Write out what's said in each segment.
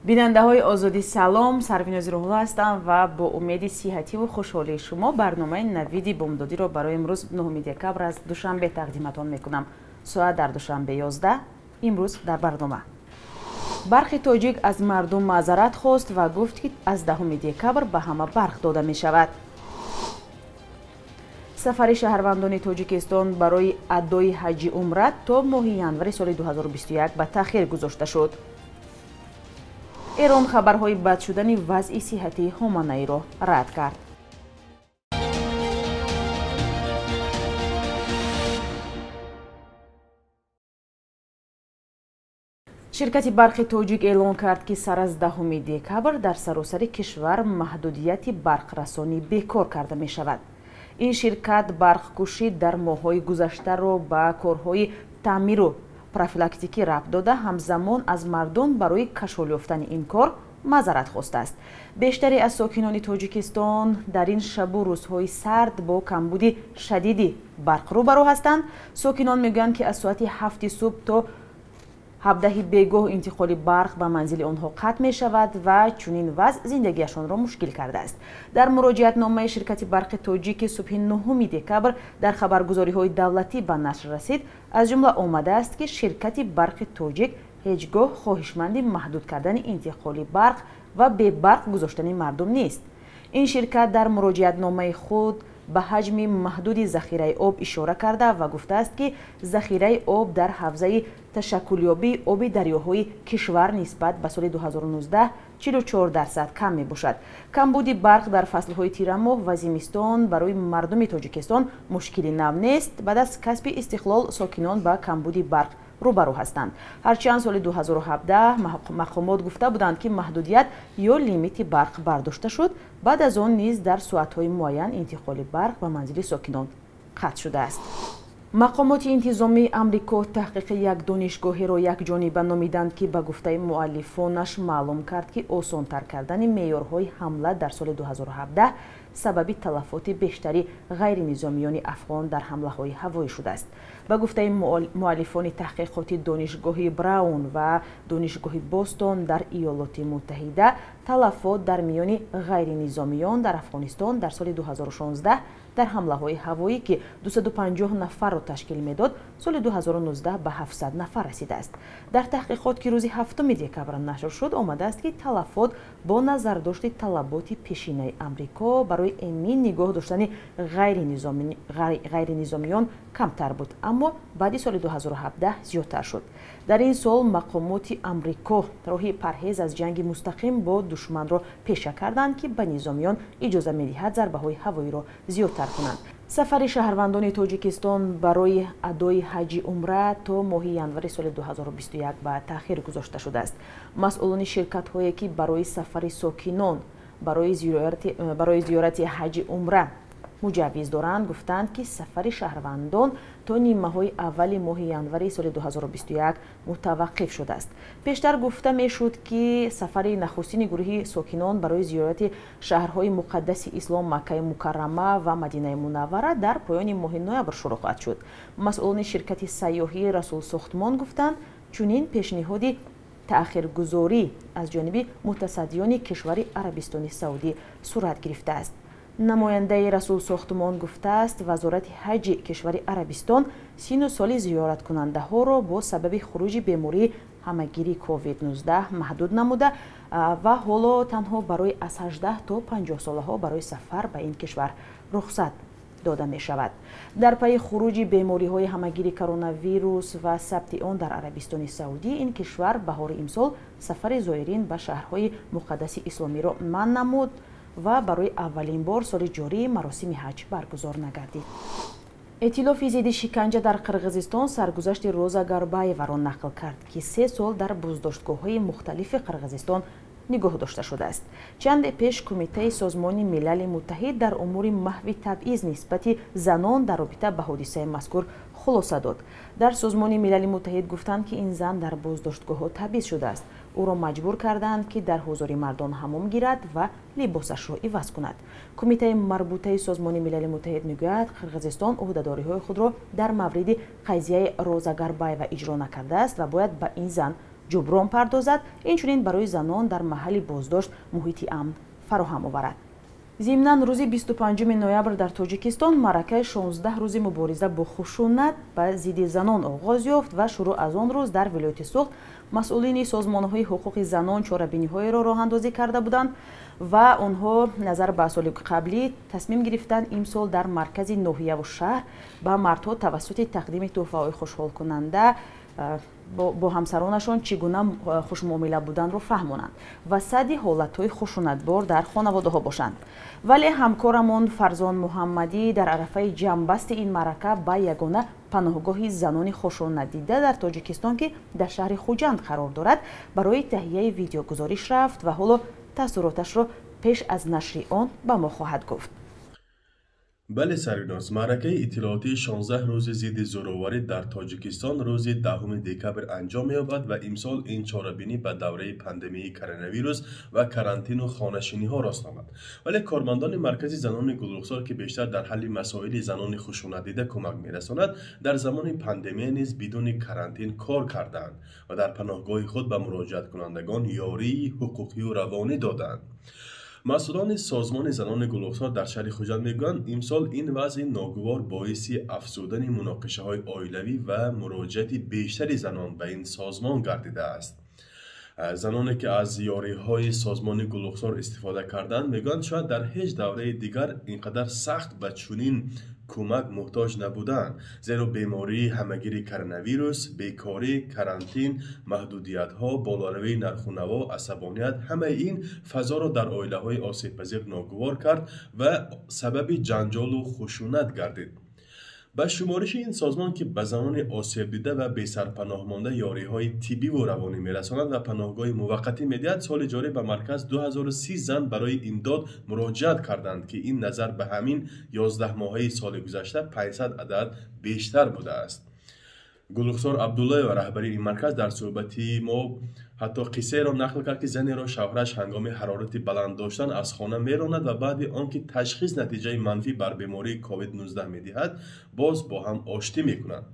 Бинандаҳои Озодӣ, салом. Сарвинози Рӯҳулло ҳастам ва бо умеди сиҳативу хушҳолии шумо барномаи Навиди бомдодиро барои имрӯз 9 декабр аз Душанбе тақдиматон мекунам. Соат дар Душанбе 11. Имрӯз дар барнома: Барқи Тоҷик аз мардум маъзарат хост ва гуфт, ки аз 10 декабр ба ҳама барқ дода мешавад. Сафари шаҳрвандони Тоҷикистон барои адои ҳаҷи умра то моҳи январи соли 2021 ба таъхир гузошта шуд. Эрон хабарҳои бад шудани вазъи сиҳатии Ҳоманаиро рад кард. Ширкати Барқи Тоҷик эълон кард, ки сар аз 10 декабр дар саросари кишвар маҳдудияти барқрасонӣ бекор карда мешавад. Ин ширкат барқкушӣ дар моҳҳои гузаштаро ба корҳои таъмиру профилактикӣ рабт дода, ҳамзамон аз мардум барои кашол ёфтани ин кор маъзарат хостааст. Бештаре аз сокинони Тоҷикистон дар ин шабу рӯзҳои сард бо камбуди шадиди барқ рӯбарӯ ҳастанд. Сокинон мегӯянд, ки аз соати 7 субҳ то 17 бегоҳ интиқоли барқ ба манзили онҳо қатъ мешавад ва чунин вазъ зиндагиашонро мушкил кардааст. Дар муроҷиатномаи ширкати Барқи Тоҷик, ки субҳи 9 декабр дар хабаргузориҳои давлатӣ ба нашр расид, аз ҷумла омадааст, ки ширкати Барқи Тоҷик ҳеҷ гоҳ хоҳишманди маҳдуд кардани интиқоли барқ ва бебарқ гузоштани мардум нест. Ин ширкат дар муроҷиатномаи худ ба ҳаҷми маҳдуди захираи об ишора карда ва гуфтааст, ки захираи об дар ҳавзаи ташаккулёбии оби дарёҳои кишвар нисбат ба соли 2019 44% кам мебошад. Камбуди барқ дар фаслҳои тирамоҳ ва зимистон барои мардуми Тоҷикистон мушкили нав нест. Баъд аз касби истиқлол сокинон ба камбуди барқ рӯбарӯ ҳастанд. Ҳарчанд соли 2017 мақомот гуфта буданд, ки маҳдудият ё лимити барқ бардошта шуд, баъд аз он низ дар соатҳои муайян интиқоли барқ ба манзили сокинон қатъ шудааст. Мақомоти интизомии Амрико таҳқиқи як донишгоҳеро якҷониба номиданд, ки ба гуфтаи муаллифонаш маълум кард, ки осонтар кардани меъёрҳои ҳамла дар соли 2017 сабаби талафоти бештари ғайринизомиёни афғон дар ҳамлаҳои ҳавоӣ шудааст. Ба гуфтаи муаллифони таҳқиқоти Донишгоҳи Браун ва Донишгоҳи Бостон дар Иёлоти Муттаҳида, талафот дар миёни ғайринизомиён дар Афғонистон дар соли 2016 дар ҳамлаҳои ҳавоӣ, ки 250 нафарро ташкил медод, соли 2019 ба 700 нафар расидааст. Дар таҳқиқот, ки рӯзи 7 декабр нашр шуд, омадааст, ки талафот бо назардошти талаботи пешинаи Амрико барои эмин нигоҳ доштани ғайринизомиён камтар буд, аммо баъди соли 2017 зиёдтар шуд. Дар ин сол мақомоти Амрико роҳи парҳез аз ҷанги мустақим бо душманро пеша карданд, ки ба низомиён иҷоза медиҳад зарбаҳои ҳавоиро зиёдтар кунанд. Сафари шаҳрвандони Тоҷикистон барои адои ҳаҷи умра то моҳи январи соли 2021 ба таъхир гузошта шудааст. Масъулони ширкатҳое, ки барои сафари сокинон барои зиёрати ҳаҷи умра муҷаввиз доранд, гуфтанд, ки сафари шаҳрвандон то нимаҳои аввали моҳи январи соли 2021 мутаваққиф шудааст. Пештар гуфта мешуд, ки сафари нахустини гурӯҳи сокинон барои зиёрати шаҳрҳои муқаддаси ислом, Маккаи Мукаррама ва Мадинаи Мунаввара, дар поёни моҳи ноябр шурӯъ хоҳад шуд. Масъулони ширкати сайёҳии Расулсохтмон гуфтанд, чунин пешниҳоди таъхиргузорӣ аз ҷониби мутасаддиёни кишвари Арабистони Саудӣ сурат гирифтааст. Намояндаи Расулсохтмон гуфтааст, вазорати ҳаҷи кишвари Арабистон сину соли зиёраткунандаҳоро бо сабаби хуруҷи бемории ҳамагири COVID-19 маҳдуд намуда ва ҳоло танҳо барои аз 18 то 50 солаҳо барои сафар ба ин кишвар рухсат дода мешавад. Дар пайи хуруҷи бемориҳои ҳамагири коронавирус ва сабти он дар Арабистони Саудӣ, ин кишвар баҳори имсол сафари зоирин ба шаҳрҳои муқаддаси исломиро манъ намуд ва барои аввалин бор соли ҷорӣ маросими ҳаҷ баргузор нагардид. Эътилофи зидди шиканҷа дар Қирғизистон саргузашти Роза Гарбаеваро нақл кард, ки 3 сол дар боздоштгоҳҳои мухталифи Қирғизистон нигоҳ дошта шудааст. Чанде пеш Кумитаи Созмони Милали Муттаҳид дар умури маҳви табъиз нисбати занон дар робита ба ҳодисаи мазкур хулоса дод. Дар Созмони Милали Муттаҳид гуфтанд, ки ин зан дар боздоштгоҳҳо табъиз шудааст. Ӯро маҷбур карданд, ки дар ҳузури мардон ҳамом гирад ва либосашро иваз кунад. Кумитаи марбутаи Созмони Милали Муттаҳид мегӯяд, Қирғизистон ӯҳдадориҳои худро дар мавриди қазияи Роза Гарбаева иҷро накардааст ва бояд ба ин зан ҷуброн пардозад, инчунин барои занон дар маҳалли боздошт муҳити амн фароҳам оварад. Зимнан, рӯзи 25 ноябр дар Тоҷикистон маъракаи 16 рӯзи мубориза бо хушунат ба зидди занон оғоз ёфт ва шурӯъ аз он рӯз дар вилояти Суғд масъулини созмонҳои ҳуқуқи занон чорабиниҳоеро роҳандозӣ карда буданд ва онҳо назар ба соли қаблӣ тасмим гирифтанд имсол дар маркази ноҳияву шаҳр ба мардҳо тавассути тақдими тӯҳфаҳои хушҳолкунанда бо ҳамсаронашон чӣ гуна хушмуомила буданро фаҳмонанд ва садди ҳолатҳои хушунатбор дар хонаводаҳо бошанд. Вале ҳамкорамон Фарзон Муҳаммадӣ дар арафаи ҷамъбасти ин маърака ба ягона паноҳгоҳи занони хушунатдида дар Тоҷикистон, ки дар шаҳри Хуҷанд қарор дорад, барои таҳияи видеогузориш рафт ва ҳоло таассуроташро пеш аз нашри он ба мо хоҳад гуфт. Бале, Сарвиноз, маъракаи иттилоотии 16 рӯзи зидди зӯроварӣ дар Тоҷикистон рӯзи 10 декабр анҷом меёбад ва имсол ин чорабинӣ ба давраи пандемияи коронавирус ва карантину хонашиниҳо рост омад. Вале кормандони маркази занони Гулрухсор, ки бештар дар ҳалли масоили занони хушунатдида кӯмак мерасонад, дар замони пандемия низ бидуни карантин кор кардаанд ва дар паноҳгоҳи худ ба муроҷиаткунандагон ёрии ҳуқуқию равонӣ додаанд. Масъулони созмони занони Гулрухсор дар шаҳри Хуҷанд мегӯянд, имсол ин вазъи ногувор боиси афзудани муноқишаҳои оилавӣ ва муроҷиати бештари занон ба ин созмон гардидааст. Заноне ки аз ёриҳои созмони Гулрухсор истифода карданд, мегӯянд, шояд дар ҳеҷ давраи дигар ин қадар сахт ба чунин кӯмак муҳтоҷ набуданд, зеро бемории ҳамагири коронавирус, бекорӣ, карантин, маҳдудиятҳо, болоравии нархунаво, асабоният ҳамаи ин фазоро дар оилаҳои осебпазир ногувор кард ва сабаби ҷанҷолу хушунат гардид. Ба шумориши ин созмон, ки ба занони осебдида ва бесарпаноҳмонда ёриҳои тиббиву равонӣ мерасонад ва паноҳгоҳи муваққатӣ медиҳад, соли ҷорӣ ба марказ 2030 зан барои имдод муроҷиат карданд, ки ин назар ба ҳамин 11 моҳаи соли гузашта 500 адад бештар будааст. Гулрухсор Абдуллоева, раҳбари ин марказ, дар суҳбати мо ҳатто қиссаеро нақл кард, ки занеро шавҳараш ҳангоми ҳарорати баланд доштан аз хона меронад ва баъди он ки ташхис натиҷаи манфӣ бар бемории COVID-19 медиҳад, боз бо ҳам оштӣ мекунанд.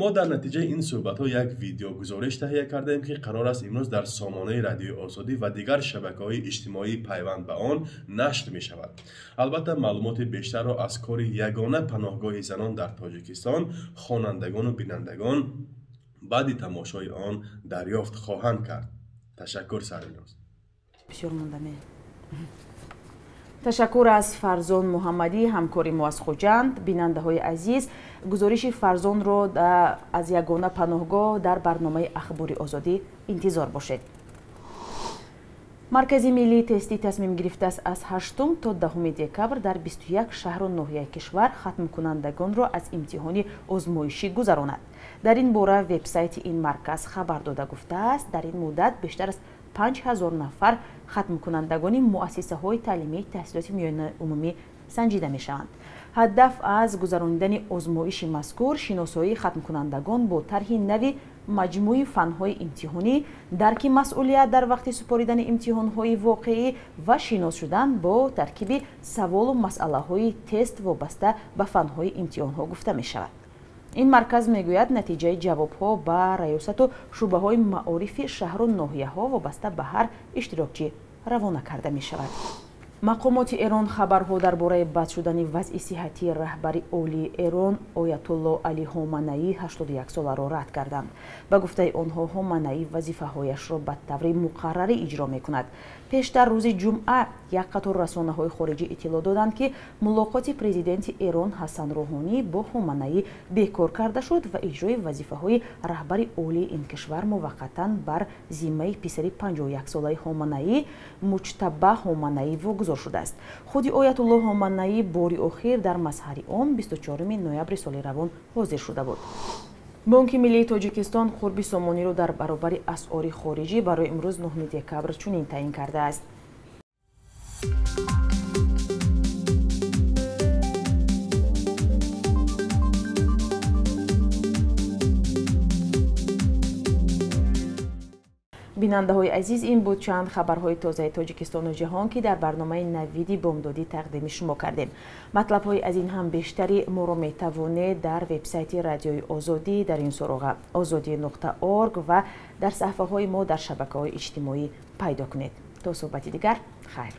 Мо дар натиҷаи ин суҳбатҳо як видеогузориш таҳия кардаем, ки қарор аст имрӯз дар сомонаи Радиои Озодӣ ва дигар шабакаҳои иҷтимоии пайванд ба он нашр мешавад. Албатта, маълумоти бештарро аз кори ягона паноҳгоҳи занон дар Тоҷикистон хонандагону бинандагон баъди тамошои он дарёфт хоҳанд кард. Ташаккур, Сарвиноз. Бисёр мондаме. Ташаккур аз Фарзон Муҳаммадӣ, ҳамкори мо аз Хуҷанд. Бинандаҳои азиз, гузориши Фарзонро аз ягона паноҳгоҳ дар барномаи Ахбори Озодӣ интизор бошед. Маркази миллии тестӣ тасмим гирифтааст аз 8 то 10 декабр дар 21 шаҳру ноҳияи кишвар хатмкунандагонро аз имтиҳони озмоишӣ гузаронад. Дар ин бора вебсайти ин марказ хабар дода гуфтааст, дар ин муддат бештар аз 5000 нафар хатмкунандагони муассисаҳои таълимии таҳсилоти миёнаи умумӣ санҷида мешаванд. Ҳадаф аз гузаронидани озмоиши мазкур шиносоии хатмкунандагон бо тарҳи нави маҷмӯи фанҳои имтиҳонӣ, дарки масъулият дар вақти супоридани имтиҳонҳои воқеӣ ва шинос шудан бо таркиби саволу масъалаҳои тест вобаста ба фанҳои имтиҳонҳо гуфта мешавад. Ин марказ мегӯяд, натиҷаи ҷавобҳо ба раёсату шӯъбаҳои маорифи шаҳру ноҳияҳо вобаста ба ҳар иштирокчӣ равона карда мешавад. Мақомоти Эрон хабарҳо дар бораи бад шудани вазъи сиҳатии раҳбари олии Эрон Оятулло Али Ҳоманаӣ 81-соларо рад карданд. Ба гуфтаи онҳо, Ҳоманаӣ вазифаҳояшро ба таври муқаррарӣ иҷро мекунад. Пештар рӯзи ҷумъа як қатор расонаҳои хориҷӣ иттилоъ доданд, ки мулоқоти президенти Эрон Ҳасан Рӯҳонӣ бо Ҳоманаӣ бекор карда шуд ва иҷрои вазифаҳои раҳбари олии ин кишвар муваққатан бар зиммаи писари 51-солаи Ҳоманаӣ Муҷтаба Ҳоманаӣ вогузор шудааст. Худи Оятулло Ҳоманаӣ бори охир дар мазҳари ом 24 ноябри соли равон ҳозир шуда буд. Бонки миллии Тоҷикистон қурби сомониро дар баробари асъори хориҷӣ барои имрӯз 9 декабр чунин таъин кардааст. Бинандаҳои азиз, ин буд чанд хабарҳои тозаи Тоҷикистону ҷаҳон, ки дар барномаи Навиди бомдодӣ тақдими шумо кардем. Матлабҳои аз ин ҳам бештари моро метавонед дар вебсайти Радиои Озодӣ дар ин суроға ozodi.org ва дар саҳифаҳои мо дар шабакаҳои иҷтимоӣ пайдо кунед. То суҳбати дигар, хайр.